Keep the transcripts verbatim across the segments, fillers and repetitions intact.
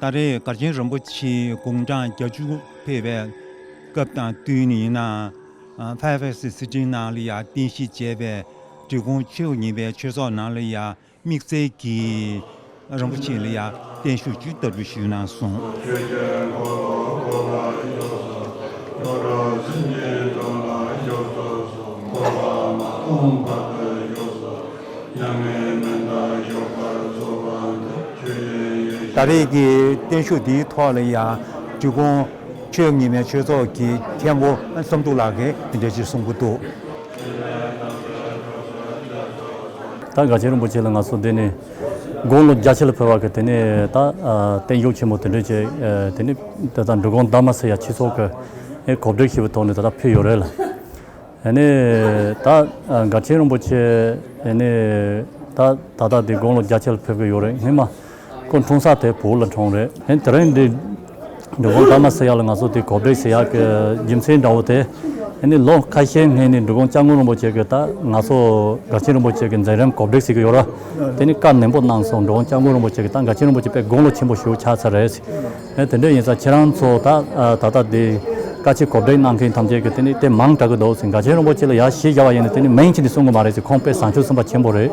ད་རེས་མགར་ཆེན་རིན་པོ་ཆེ་དགུང་གྲངས་བརྒྱད་ཅུ་ཕེབས་པའི་སྐབས་དང་བསྟུན་ནས་ཡིན་ན། ཕའེ་ཕེ་སི་སི་ཏིང་ནང་ལ་ཡང་རྟེན་གཞི་བྱས་པའི་འབྲི་གུང་ཆོས་གཉིས་པའི་ཆོས་ཚོགས་ནང་ལ་ཡང་དམིགས་བསལ་གྱིས་རིན་པོ་ཆེ་ལ་ཡང་བརྟན་བཞུགས་ཇི་ལྟ་བུ་ཞུས་གནང་སོང་། ད་རེས་ཀྱི་བརྟན་བཞུགས་འདིའི་ཐོག་ལ་ཡང་འབྲི་གུང་ཆོས་གཉིས་པའི་ཆོས་ཚོགས་ཀྱི་མཁན་པོ་བསམ་གྲུབ་ལགས་ཀྱིས་འདི་འདྲ་ཞིག་གསུང་གི་འདུག། ད་མགར་ཆེན་རིན་པོ་ཆེ་ལ་ང་ཚོ་འདི་ནས་དགུང་ལོ་བརྒྱད་ཅུ་ལ་ཕེབས་པ་གི་དེ་ནས་ད་ཨ་བརྟན་བཞུགས་ཆེན་མོ་དེ་འདྲ་བྱས། ཨ་དེ་ནས་ད་ལྟ་འབྲི་གུང་དྷརྨ་ས་ཡ་ཆོས་ཚོགས་ཀྱི་ཨེ་གོ་སྒྲིག་ཞུས་པའི་ཐོག་ནས་ད་ལྟ་ཕེབས་ཡོད་རེད་ལ། ཨ་ནི་ད་ཨ་མགར་ཆེན་རིན་པོ་ཆེ་ཨ་ནི་ད་ད་ལྟ་འདི་དགུང་ལོ་བརྒྱད་ཅུ་ལ་ཕེབས་ཀྱི་ཡོད་རེད། སྔོན་མ་ཁོ་འཁྲུངས་ས་དེ་བོད་ལ་འཁྲུངས་རེད། ཨ་ནི་དེ་རིང་འདི་འབྲི་གུང་དྷརྨ་ས་ཡ་ལ་ང་ཚོ་དེ་གོ་སྒྲིག་ཟེར་ཡག་གི་རྒྱུ་མཚན་འདྲ་བོ་དེ། ཨ་ནི་ལོ་ཁ་ཤས་སྔོན་ནས་འབྲི་གུང་སྐྱབས་མགོན་རིན་པོ་ཆེ་གི་ད་ང་ཚོ་མགར་ཆེན་རིན་པོ་ཆེ་གི་མཛད་རིམ་གོ་སྒྲིག་ཟེར་གི་ཡོད་ར། དེ་ནི་བཀའ་ནན་པོ་གནང་སོང་། འབྲི་གུང་སྐྱབས་མགོན་རིན་པོ་ཆེ་གི་ད་མགར་ཆེན་རིན་པོ་ཆེ་དཔེ་དགུང་ལོ་ཆེན་པོ་ཞིག་ཆགས་ཚར་རེད། ཨ་དེ་འདྲ་ཡིན་ཙང་ཁྱེད་རང་ཚོ་ད་ཨ་ད་ལྟ་འདི་བཀའ་ཆོས་གོ་སྒྲིག་གནང་མཁན་ཐམས་ཅད་ཀྱིས་དེ་ནི་དེ་མང་དྲགས་ཀྱི་འདུག་ཟེར། མགར་ཆེན་རིན་པོ་ཆེ་ལ་ཡར་གཞི་བཞག་པ་ཡིན་ན་དེ་ནི་མིང་ཅིག་ནི་གསུང་གི་མ་རེད་ཟེར། ཁོང་དཔེ་བཟང་སྤྱོད་གསུམ་པ་ཆེན་པོ་རེད།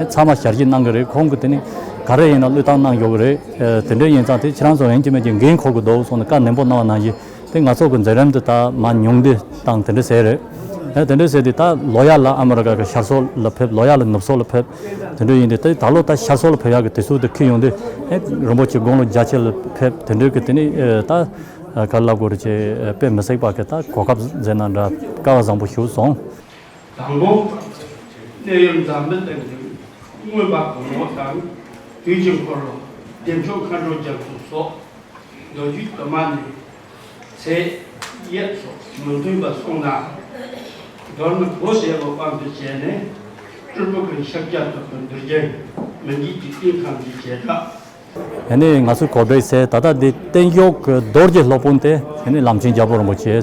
ཚང་མ་ཞལ་བཞེས་གནང་གི་རེད། ཁོང་གིས་དེ་ནི་ག་རེ་ཡིན་ན་བློས་བཏང་གནང་ཡོད་ཀྱི་རེད། ཨ་དེ་འདྲ་ཡིན་ཙང་དེ་ཁྱེད་རང་ཚོ་ཡིན་གཅིག་མིན་གཅིག་འགན་འཁུར་དགོས་འདུག་གསུངས་ནས་བཀའ་ནན་པོ་གནང་བ་ནང་བཞིན་དེ་ང་ཚོ་གི་མཛད་རིམ་དེ་ད་མར་ཉུང་བསྡུས་བཏང་དེ་འདྲ་ཟེར་རེད། ཨ་དེ་འདྲ་ཟེར་དུས་ད་ལོ་ཡག་ལ་ཨ་མི་རི་ཀ་གི་ཤར་ཕྱོགས་ལ་ཕེབས། ལོ་ཡག་ལ་ནུབ་ཕྱོགས་ལ་ཕེབས། དེ་འདྲ་ཡིན་དུས་ད་ད་ལོ་ད་ཤར་ཕྱོགས་ལ་ཕེབས་ཡག་གི་དུས་ཚོད་དེ་འཁེལ་ཡོང་དུས། ཨེ་རིན་པོ་ཆེ་དགུང་ལོ་བརྒྱད་ཅུ་ལ་ཕེབས། དེ་འདྲ་གི་དེ་ནི་ཨེ་ད་ག་རེ་ལབ་དགོས་རེད། ཅེས་དཔེ་མི་སྲིད་པ་གི་ད་གོ་སྐབས་མཛད་གནང་འདྲ་སྐལ་བ་བཟང་པོ་ཞིག་སོང་། དང་པོ། གནས་ཡུལ་འཛམ་བུ་གླིང་གི་མངོན་པ་གོང་འོག་དང་། དུས་ཀྱི་འཁོར་ལོ་བདེ་མཆོག་མཁའ་འགྲོ་རྒྱ་མཚོ་སོགས། མདོ་རྒྱུད་དུ་མ་ནས་ཚེ་ཡས་སོགས་མི་མཐུན་པ་སོང་ན། མདོར་ན་གོ་བདེ་བོ་དབང་དུ་བྱས་ནས་སྤྲུལ་སྐུ་གི་ཤཱཀྱ་ཐུབ་པའི་མདོ་རྒྱུད་མི་འཇིགས་ཀྱི་དབྱིངས་ཁམས་ཀྱི་བྱེ་བྲག་ཨ་ནི་ང་ཚོའི་གོ་སྒྲིག་ཟེར་ད་ལྟ་འདི་བསྟན་བཞུགས་ཀྱི་རྡོ་རྗེ་སློབ་དཔོན་དེ་ཨ་ནི་བླ་ཆེན་རྒྱལ་པོ་རིན་པོ་ཆེ།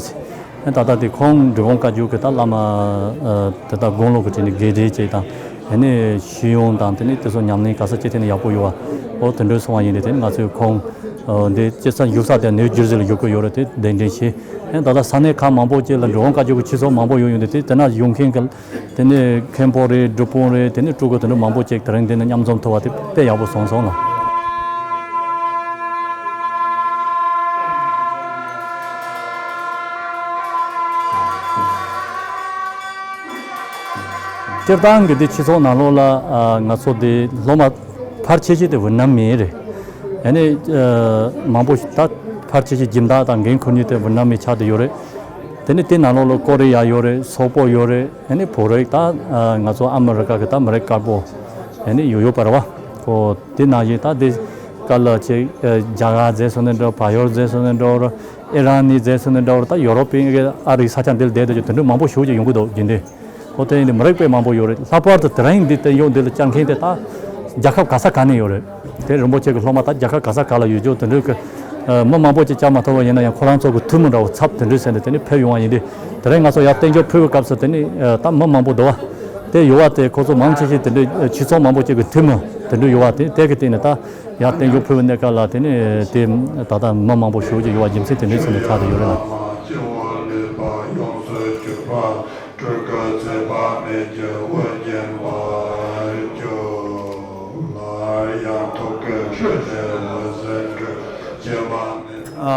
ཨ་ད་ལྟ་འདི་ཁོང་འབྲི་གུང་བཀའ་བརྒྱུད་ཀྱི་ད་བླ་མ་ཨ་དེ་ད་དགུང་ལོ་གི་དེ་ནི་དགེ་འབྲེལ་བཅས་དང་། ཨ་ནི་ཤེས་ཡོན་དང་དེ་ནི་དེ་ཚོ་ཉམས་ལེན་ག་ས་ཅི་ཐད་ནས་ཡག་པོ་ཡོད་པ། འོ་དེ་འདྲ་སོང་བ་ཡིན་དུས་དེ་ནི་ང་ཚོས་ཁོང་ཨ་འདི་སྐྱེས་ས་བཞུགས་ས་དེ་ནིའུ་ཇར་སི་ལ་བཞུགས་ཀྱི་ཡོད་རེད། དེ་གདན་འདྲེན་བྱས། ཨ་ད་ལྟ་ས་གནས་ཁག་མང་པོ་ཅིག་ལ་འབྲི་གུང་བཀའ་བརྒྱུད་ཀྱི་ཆོས་ཚོགས་མང་པོ་ཡོད་ཡོད་དུས། དེ་དེ་ན་ཡོང་མཁན་གྱི་དེ་ནི་མཁན་པོ་རེད། སྒྲུབ་དཔོན་རེད། དེ་ནི་སྤྲུལ་སྐུ་དེ་འདྲ་མང་པོ་ཅིག་དེ་རིང་འདི་ནས་མཉམ་འཛོམས་ཐུབ་པ་དེ་དཔེ་ཡག་པོ་སོང་སོང་ལ། སྤྱིར་བཏང་གི་འདི་སྤྱི་ཚོགས་ནང་ལོགས་ལ་ཨ་ང་ཚོ་འདི་སློབ་མ་ཕལ་ཆེ་ཤོས་དེ་ཝེ་ནམ་མི་རེད། ཡང་ན་ཨ་མང་པོ་ཞིག་ད་ཕལ་ཆེ་ཤོས་སྦྱིན་བདག་དང་འགན་འཁུར་མཁན་དེ་ཝེ་ནམ་མི་ཆགས་བསྡད་ཡོད་རེད། དེ་ནས་དེ་ནང་ལོགས་ལ་ཀོ་རི་ཡ་ཡོད་རེད། སོག་པོ་ཡོད་རེད། ཨ་ནི་བོད་རིགས་ད་ཨ་ང་ཚོ་ཨ་མི་རི་ཀ་གི་ད་མི་རིགས་དཀར་པོ་ཨ་ནི་ཡོད་ཡོད་པ་རེད་པ། ཁོ་དེ་ནང་བཞིན་ད་དེ་ག་ལ་ཅིག་ཨ་རྒྱ་གར་ཟེར་སོང་ནས་འགྲོ། བལ་ཡུལ་ཟེར་སོང་ནས་འགྲོ་ར། ཨི་རན་ནི་ཟེར་སོང་ནས་འགྲོ་ར། ད་ཡོ་རོབ་པའི་གི་ཨ་རིའི་ས་ཆ་འདིར་བསྡད་བསྡད་རྒྱུ་དེ་འདྲ་མང་པོ་ཞེ་པོ་ཅིག་ཡོང་གི་འདུག་རྒྱུན་ལྡན། ཨོ་དེ་ཡིན་དུས་མི་རིགས་དཔེ་མང་པོ་ཡོད་རེད། ལྷག་པར་དུ་དེ་རིང་འདི་བསྟན་བཞུགས་འདི་ལ་བཅར་མཁན་དེ་ད་རྒྱལ་ཁབ་ག་ས་ག་ནས་ཡོད་རེད། དེ་རིན་པོ་ཆེ་གི་སློབ་མ་ད་རྒྱལ་ཁབ་ག་ས་ག་ལ་ཡོད་རྒྱུ་དེ་འདྲ་གི་ཨ་མི་མང་པོ་ཅིག་བཅར་མ་ཐུབ་པ་ཡིན་ན་ཡང་། ཁོ་རང་ཚོ་གི་འཐུས་མི་འདྲ་བོ་ཚབ་དེ་འདྲ་ཟེར་ནས་དེ་ནས་ཕེབས་ཡོང་བ་ཡིན་དུས། དེ་རིང་ང་ཚོ་ཡར་བསྟན་བཅོས་ཕུལ་བའི་སྐབས་སུ་དེ་ནས་ཨ་ད་མི་མང་པོ་འདུག་པ། དེ་ཡོད་པ་དེ་ཁོ་ཚོ་མང་ཆེ་ཤོས་དེ་འདྲ་ཨ་སྤྱི་ཚོགས་མང་པོ་ཅིག་གི་འཐུས་མི་དེ་འདྲ་ཡོད་པ། དེ་དེ་གི་སྟེང་ནས་ད་ཡར་བསྟན་བཅོས་ཕུལ་བའི་གནས་སྐབས་ལ་དེ་ནས་དེ་ད་ལྟ་མི་མང་པོ་ཞེ་པོ་ཅིག་ཡོད་པ་རྒྱུ་མཚན་དེ་འདྲའི་ཚུལ་ནས་ཆགས་བསྡད་ཡོད་རེད་ལ། སྤྲུལ་སྐུ་མཛད་པ་མེད་ཀྱི་དབུ་བརྒྱན་པར་གྱུར། སླར་ཡང་ཐུགས་ཀྱི་ཁྲོད་ནས་འོད་ཟེར་འཕྲོས། བྱེ་བ་ནས། ཨ་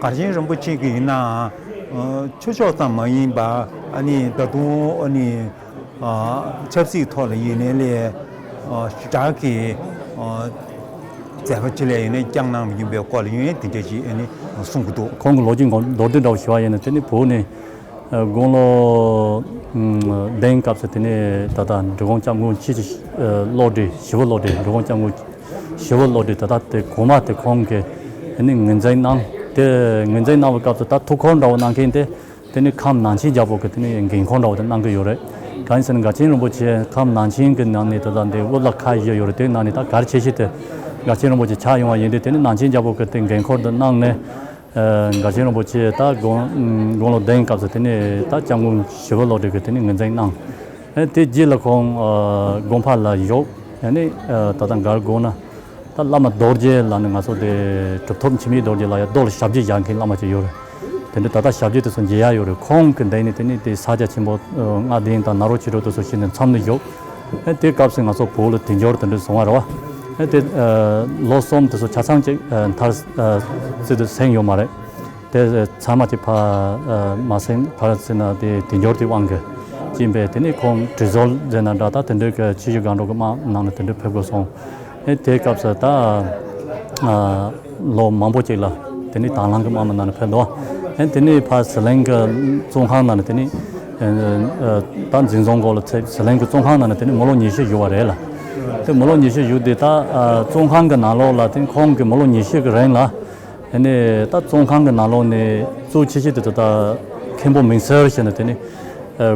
མགར་ཆེན་རིན་པོ་ཆེ་གི་ཡིན་ན་ཨ་ཆོས་ཕྱོགས་ཙམ་མ་ཡིན་པ། ཨ་ནི་ད་དུང་ཨ་ནི་ཨ་ཆབ་སྲིད་ཐོག་ལ་ཡིན་ནའི་ལས་ཨ་ཞེ་དྲག་གི་ཨ་མཛད་པ་ཅིག་ལ་ཡིན་ནའི་བསྐྱངས་གནང་བ་ཡིན་པའི་སྐོར་ལ་ཡང་དེ་འདྲ་ཞིག་ཨ་ནི་གསུང་གི་འདུག། ཁོང་གི་ལོ་རྒྱུས་མདོར་བསྡུས་འདྲ་བོ་ཞུ་བ་ཡིན་ན། དེ་ནི་བོད་ནས་ཨ་དགུང་ལོ་ཨ་བདུན་སྐབས་སུ་དེ་ནས་ད་ལྟ་འབྲི་གུང་སྐྱབས་མགོན་ཆེ་ཆེ་ཨ་བློ་གྲོས། ཞི་བ་བློ་གྲོས། འབྲི་གུང་སྐྱབས་མགོན་ཞི་བ་བློ་གྲོས་ད་ལྟ་དེ་གོང་མ་དེ་ཁོང་གིས་དེ་ནས་ངོས་འཛིན་གནང་། དེ་ངོས་འཛིན་གནང་བའི་སྐབས་སུ་ད་ཐུགས་ཁུར་འདྲ་བོ་གནང་མཁན་དེ་དེ་ནས་ཁམས་ནང་ཆེན་རྒྱལ་པོ་གི་དེ་ནས་འགན་ཁུར་འདྲ་བོ་དེ་གནང་གི་ཡོད་རེད། གང་ཡིན་ཟེར་ན་མགར་ཆེན་རིན་པོ་ཆེ་ཁམས་ནང་ཆེན་གི་ནང་ནས་ད་ལྟ་འདི་དབུ་བླ་ཁག་བཞི་ཡོད་རེད། དེའི་ནང་ནས་ད་གལ་ཆེ་ཤོས་དེ་མགར་ཆེན་རིན་པོ་ཆེ་ཆགས་ཡོང་བ་ཡིན་དུས། དེ་ནས་ནང་ཆེན་རྒྱལ་པོ་གི་དེ་འགན་ཁུར་དེ་གནང་ནས། ཨ་མགར་ཆེན་རིན་པོ་ཆེ་ད་དགུང་དགུང་ལོ་བདུན་སྐབས་སུ་དེ་ནས་ད་སྐྱབས་མགོན་ཞི་བ་བློ་གྲོས་ཀྱིས་དེ་ནས་ངོས་འཛིན་གནང་། ཨ་དེ་རྗེས་ལ་ཁོང་ཨ་དགོན་པ་ལ་བཞུགས། ཨ་ནི་ཨ་ད་ལྟ་མགར་དགོན་ན་ ད་བླ་མ་རྡོ་རྗེ་ལ་ནི་ང་ཚོ་དེ་གྲུབ་ཐོབ་འཆི་མེད་རྡོ་རྗེ་ལ་ཡ་རྡོ་ལ་ཞབས་རྗེས་བཞག་མཁན་བླ་མ་ཅིག་ཡོད་རེད། དེ་འདྲ་ད་ལྟ་ཞབས་རྗེས་དེ་ཚོ་མཇལ་ཡ་ཡོད་རེད། ཁོང་གི་འདས་ནས་དེ་ནི་དེ་ས་སྐྱ་ཆེན་པོ་ལྔ་ལྡན་དང་ནཱ་རོ་ཆོས་གྲོགས་དེ་ཚོ་ཤི་ནས་མཚམས་ནས་བཞུགས། ཨེ་དེ་སྐབས་སུ་ང་ཚོ་བོད་ལ་དལ་འབྱོར་དེ་འདྲ་བྱུང་བ་རེད་བ། ཨེ་དེ་ལོ་གསུམ་དེ་ཚོ་ཆ་ཚང་ཅིག་མཐར་ཚུད་དུ་སོང་ཡོད་མ་རེད། དེ་ཚང་མ་དེ་ཕ་མ་སེང་ཕར་ཟེར་ན་དེ་དལ་འབྱོར་དེ་དབང་གིས་ཅིན་པས་དེ་ནས་ཁོང་དྲི་བཟོ་ཟེར་ན་འདྲ་ད་དེ་འདྲའི་གི་ཆུ་བཞི་སྒང་དྲུག་གི་དམག་ནང་ནས་དེ་འདྲའི་ཕེབས་དགོས་སོང་། ཨེ་དེ་སྐབས་སུ་ད་ལོ་མང་པོ་ཅིག་ལ་དེ་ནས་དང་བླངས་གི་དམག་མི་ནང་ནས་ཕེབས་འདུག་ཨེ་དེ་ནས་ཕ་ཟི་ལིང་གི་བཙོན་ཁང་ནང་ནས་དེ་ནས་ད་འཛིན་བཟུང་སྐོར་ལ་ཚེ་ཟི་ལིང་གི་བཙོན་ཁང་ནང་ནས་དེ་ནས་མི་ལོ་ཉི་ཤུ་བཞུགས་པ་རེད་ལ། དེ་མི་ལོ་ཉི་ཤུ་བཞུགས་དེ་ད་བཙོན་ཁང་གི་ནང་ལོགས་ལ་དེ་ཁོང་གི་མི་ལོ་ཉི་ཤུ་གི་རིང་ལ། ཨ་ནི་ད་བཙོན་ཁང་གི་ནང་ལོགས་ནས་གཙོ་ཆེ་ཤོས་དེ་ད་ལྟ་མཁན་པོ་མིང་གསལ་ཞེས་ནས་དེ་ནི་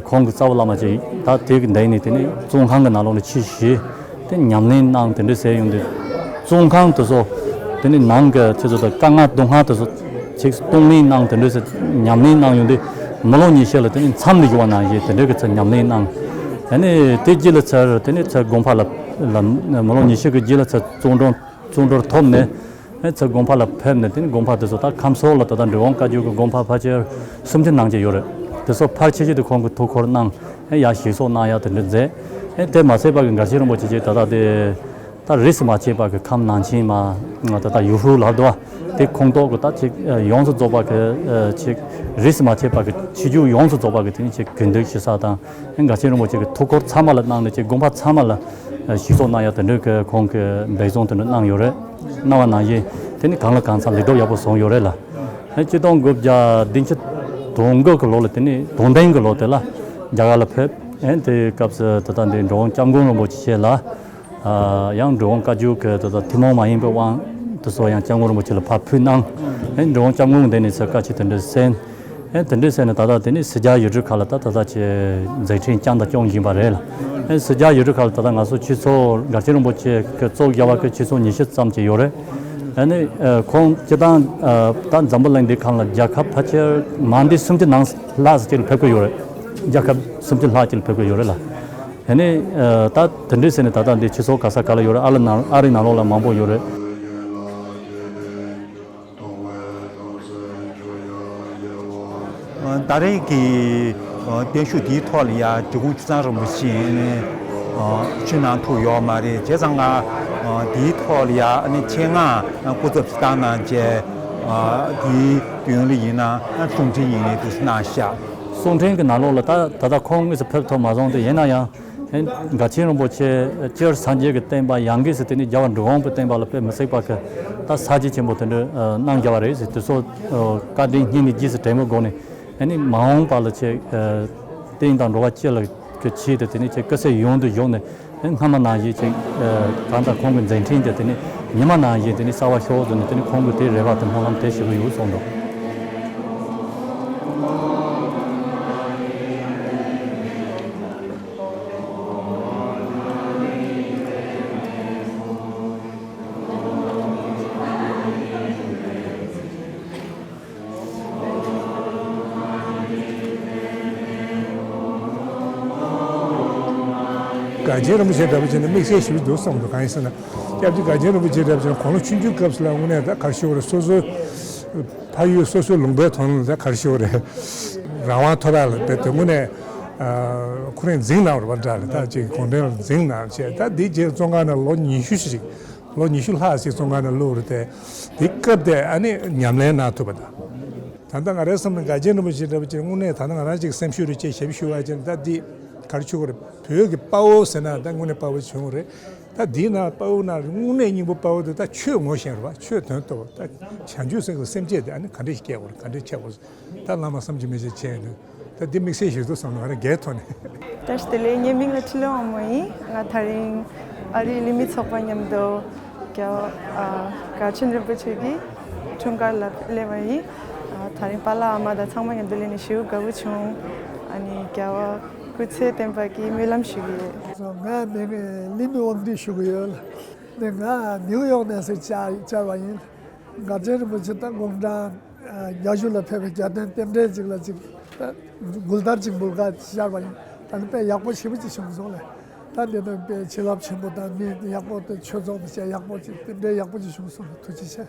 ཁོང་གི་རྩ་བ་བླ་མ་ཅིག་ད་དེ་གི་འདས་ནས་དེ་ནི་བཙོན་ཁང་གི་ནང་ལོགས་ནས་ཆོས་ཞུས་ཏེ་ཉམས་ལེན་གནང་དེ་འདྲ་ཟེར་ཡོང་དུས། བཙོན་ཁང་དེ་ཚོ་དེ་ནི་ནང་གི་ཆེད་དུ་དཀའ་ངལ་སྡུག་བསྔལ་དེ་ཚོ་ཅིག་གཏོང་ལེན་གནང་དེ་འདྲ་ཟེར་ཉམས་ལེན་གནང་ཡོང་དུས་མི་ལོ་ཉི་ཤུ་ལ་དེ་ནི་མཚམས་ལ་བཞུགས་པ་ནང་བཞིན་དེ་འདྲ་གི་ཚེ་ཉམས་ལེན་གནང་། ཨ་ནི་དེ་རྗེས་ལ་ཚར་དེ་ནི་ཚར་དགོན་པ་ལ་ལ་མི་ལོ་ཉི་ཤུ་གི་རྗེས་ལ་ཚར་བཙོན་གྲོལ་བཙོན་གྲོལ་ཐོབ་ནས། ཨེ་ཚེ་དགོན་པ་ལ་ཕེབས་ནས་དེ་ནི་དགོན་པ་དེ་ཚོ་ད་ཁམས་སོག་ལ་ད་ལྟ་འབྲི་གུང་བཀའ་བརྒྱུད་ཀྱི་དགོན་པ་ཕལ་ཆེར་སུམ་ཅུ་ནང་བཞིན་ཡོད་རེད། དེ་ཚོ་ཕལ་ཆེ་ཤོས་དེ་ཁོང་གིས་ཐུགས་འཁུར་གནང་། ཨེ་ཡར་ཞིག་གསོ་གནང་ཡ་དེ་འདྲ་མཛད། ཨེ་དེ་མ་ཚད་པ་གི་མགར་ཆེན་རིན་པོ་ཆེ་ཅིག་ད་ལྟ་དེ་ད་རིས་སུ་མ་ཆད་པ་གི་ཁམས་ནང་ཆེན་མ་ད་ལྟ་ཡུལ་ཧྲུའུ་ལབ་འདུག་བ། དེ་ཁོངས་གཏོགས་གི་ད་ཅིག་ཡོངས་སུ་རྫོགས་པ་གི་ཅིག་རིས་སུ་མ་ཆད་པ་གི་ཆོས་བརྒྱུད་ཡོངས་སུ་རྫོགས་པ་གི་དེ་ནི་ཅིག་དགེ་འདུན་ཞུ་ས་དང་། ཨེ་མགར་ཆེན་རིན་པོ་ཆེ་གི་ཐུགས་འཁུར་ཚང་མ་ལ་གནང་ནས་ཅིག་དགོན་པ་ཚང་མ་ལ་ཞིག་གསོ་གནང་ཡ་དེ་འདྲའི་གི་ཁོང་གི་འབད་བརྩོན་དེ་འདྲ་གནང་ཡོད་རེད། གནང་བ་ནང་བཞིན་དེ་ནི་གང་ལ་གང་འཚམ་ལེགས་གྲུབ་ཡག་པོ་བྱུང་ཡོད་རེད་ལ། ཨེ་ཆིག་སྟོང་དགུ་བརྒྱ་བདུན་ཅུ་དོན་དགུ་གི་ལོ་ལ་དེ་ནི་དོན་ལྡན་གི་ལོ་དེ་ལ་རྒྱ་གར་ལ་ཕེབས། ཨེ་དེའི་སྐབས་སུ་ད་ལྟ་འདི་འབྲི་གུང་སྐྱབས་མགོན་རིན་པོ་ཆེ་ལ། ཡང་འབྲི་གུང་བཀའ་བརྒྱུད་ཀྱི་ད་ལྟ་ཐུན་མོང་མ་ཡིན་པའི་དབང་དུ་སོགས་ཡང་སྐྱབས་མགོན་རིན་པོ་ཆེ་ལ་ཕར་ཕུལ་གནང་། ཨེ་འབྲི་གུང་སྐྱབས་མགོན་འདི་ནས་ཚུར་བཀའ་ཆོས་དེ་འདྲ་གསན། ཨེ་དེ་འདྲ་གསན་ནས་ད་ལྟ་དེ་ནས་སི་ཇཱ་ཡུལ་གྲུ་ཁག་ལ་ད་ད་ལྟ་ཆེ་མཛད་འཕྲིན་བསྐྱངས་དང་སྐྱོང་བཞིན་པ་རེད་ལ། ཨེ་སི་ཇཱ་ཡུལ་གྲུ་ཁག་ལ་ད་ལྟ་ང་ཚོ་ཆོས་ཚོགས་མགར་ཆེན་རིན་པོ་ཆེ་གི་གཙོ་རྒྱབ་པ་གི་ཆོས་ཚོགས་ཉི་ཤུ་ཙམ་ཅིག་ཡོད་རེད། ཨ་ནི་ཁོང་སྤྱི་བཏང་ད་འཛམ་བུ་གླིང་འདི་སྒང་ལ་རྒྱལ་ཁབ་ཕལ་ཆེར་མང་འདི་སུམ་ཅུ་ནང་ལྷག་ཙམ་ཅིག་ལ་ཕེབས་ཀྱི་ཡོད་རེད། རྒྱལ་ཁབ་སུམ་ཅུ་ལྷག་ཅིག་ལ་ཕེབས་ཀྱི་ཡོད་རེད་ལ། ཨ་ནི་ད་དེ་འདྲའི་ཟེར་ནས་ད་ལྟ་འདི་ཆོས་ཚོགས་ག་ས་ག་ལ་ཡོད་རེད། ཨ་ལ་ནང་ཨ་རི་ནང་ལོགས་ལ་མང་པོ་ཡོད་རེད། ད་རེས་ཀྱི་བརྟན་བཞུགས་འདིའི་ཐོག་ལ་ཡ་འབྲི་གུང་ཆུ་བཟང་རིན་པོ་ཆེ་ནས་ཆོས་གནང་ཐུབ་ཡོད་མ་རེད། བྱས་ཙང་ང་འདིའི་ཐོག་ལ་ཡ་ཆེད་མངགས་སྐུ་ཚབ་ཅིག་བཏང་གནང་བྱས། འདིའི་དོན་ལ་ཡིན་ན་གསུང་འཕྲིན་ཡིན་ནའི་འདུག་སེ་གནང་ཤག་གསུང་འཕྲིན་གྱི་ནང་ལོགས་ལ་ད་ད་ལྟ་ཁོང་དངོས་སུ་ཕེབས་ཐུབ་མ་སོང་སྟེ། ཡིན་ན་ཡང་། ཨེ་མགར་ཆེན་རིན་པོ་ཆེ་སྤྱིར་སངས་རྒྱས་ཀྱི་བསྟན་པ་ཡང་སྒོས་སུ་དེ་ནི་རྒྱལ་བ་འབྲི་གུང་གི་བསྟན་པ་ལ་དཔེ་མི་སྲིད་པ་གི་ད་ས་བཅད་ཆེན་པོ་དེ་འདྲ་གནང་བརྒྱབ་པ་རེད་ཟེར། དེ་ཚོ་བཀའ་དྲིན་སྙིང་ནས་རྗེས་སུ་དྲན་པའི་སྒོ་ནས། ཨ་ནི་མ་འོངས་པ་ལ་ཆེ་བསྟན་དང་འགྲོ་བ་སྤྱི་ལ་གི་ཆེད་དུ་དེ་ནི་ཆེ་སྐུ་ཚེ་ཡུན་དུ་བཞུགས་ནས། ཨེ་སྔ་མ་ནང་བཞིན་ཅིག་ཨེ་གང་ལྟར་ཁོང་གི་མཛད་འཕྲིན་དེ་དེ་ནི་ཉི་མ་ནང་བཞིན་དེ་ནི་གསལ་བ་ཤོག་ཟེར་ནས་དེ་ནི་ཁོང་གི་དེ་རེ་བ་དེ་སྨོན་ལམ་དེ་ཞུ་གི་ཡོད་གསུངས་འདུག་མགར་ཆེན་རིན་པོ་ཆེ་འདྲ་པོ་བྱས་ན་དམིགས་བསལ་ཞིག་འདུག་བསམ་འདུག་གང་ཡིན་ཟེར་ན། སྐྱབས་རྗེ་མགར་ཆེན་རིན་པོ་ཆེ་འདྲ་པོ་བྱས་ན་དགུང་ལོ་ཆུང་ཆུང་སྐབས་སུ་ལ་དངོས་གནས་ད་ག་རེ་ཞུ་དགོས་རེད། སོ་སོའི་ཕ་ཡུལ་སོ་སོའི་ལུང་པའི་དོན་ལ་ད་ག་རེ་ཞུ་དགོས་རེད། རང་དབང་ཐོབ་ཡག་ལ་དཔེ་དེ་དངོས་གནས་ཁོ་རང་འཛིང་གནང་བ་འདྲ་རེད། ད་ཅིག་གུང་ཁྲན་ལ་འཛིང་གནང་བྱས། ད་འདི་རྗེས་བཙོན་ཁང་ནང་ལོ་ཉི་ཤུ་ཞིག་ལོ་ཉི་ཤུ་ལྷག་ཅིག་བཙོན་ཁང་ནང་བླུགས་རེད་དེ། དེ་སྐབས་དེ་ཨ་ནི་ཉམས་ལེན་གནང་ཐུབ་པ་དང་། ད་ལྟ་ང་རའི་བསམ་ན་མགར་ཆེན་རིན་པོ་ཆེ་འདྲ་པོ་ཅིག་དངོས་གནས་ད་ལྟ་ང་རང་ཅིག་སེམས་ཤུགས་རེ་ཅིག་ཞབས་ཞུ་བ་ཅིག་ད་འདི་ག་རེ་ཞུ་དགོས་རེད། བོད་ཀྱི་དཔའ་བོ་ཟེར་ན་ད་དངོས་གནས་དཔའ་བོ་བྱུང་རེད། ད་འདི་ན་དཔའ་བོ་ན་དངོས་གནས་སྙིང་པོ་དཔའ་བོ་དེ་ད་ཆོས་ངོ་ཤེས་རེད་བ། ཆོས་དོན་རྟོགས། ད་བྱང་ཆུབ་སེམས་ཀྱི་སེམས་བསྐྱེད་དེ་ཨ་ནི་ག་འདྲས་ཤིག་སྐྱེ་དགོས་རེད། ག་འདྲས་འཁྱེར་དགོས་རེད། ད་བླ་མ་བསམ་གྱིས་མི་ཁྱབ་བྱས་ཡོད་འདུག་ད་འདི་དམིགས་བསལ་ཞིག་འདུག་བསམ་ན་ང་རང་སྒེར་ཐོག་ནས། བཀྲ་ཤིས་བདེ་ལེགས། ངའི་མིང་ལ་ཁྲི་ལོ་དབང་མོ་ཡིན། ང་ད་རིང་ཨ་རིའི་ལི་མི་ཚོགས་པ་མཉམ་དུ་རྒྱལ་བ་ཨ་མགར་ཆེན་རིན་པོ་ཆེ་གི་འཁྲུངས་སྐར་ལ་སླེབས་པ་ཡིན། ཨ་ད་རིང་པཱ་ལགས་ཨ་མ་དང་ཚང་མ་མཉམ་དུ་སླེབས་ནས་ཞེ་པོ་དགའ་པོ་བྱུང་། ཨ་ནི་རྒྱལ་བ་སྐུ་ཚེ་བརྟན་པ་གི་སྨོན་ལམ་ཞུ་གི་ཡོད། ང་མིང་ལི་མི་དབང་འདུས་ཞུ་གི་ཡོད། ནི་ང་ནིའུ་ཡོག་ནས་སུ་བཅར་བ་ཡིན། མགར་ཆེན་རིན་པོ་ཆེ་དང་དགུང་གྲངས་བརྒྱད་ཅུ་ལ་ཕེབས་པའི་རྒྱལ་བསྟན་རྟེན་འབྲེལ་ཅིག་ལ་ཅིག་མགུལ་དར་ཅིག་འབུལ་ག་བཅར་བ་ཡིན། ད་ནི་དཔེ་ཡག་པོ་ཞེ་པོ་ཅིག་བྱུང་སོང་ལེ། ད་འདི་ནང་དཔེ་བྱིན་རླབས་ཆེན་པོ་དང་མི་ཡག་པོ་དང་ཆོས་ཚོགས་དང་བཅས་ཡག་པོ་ཅིག་དེ་འདྲའི་ཡག་པོ་ཅིག་བྱུང་སོང་། ཐུགས་རྗེ་ཆེ།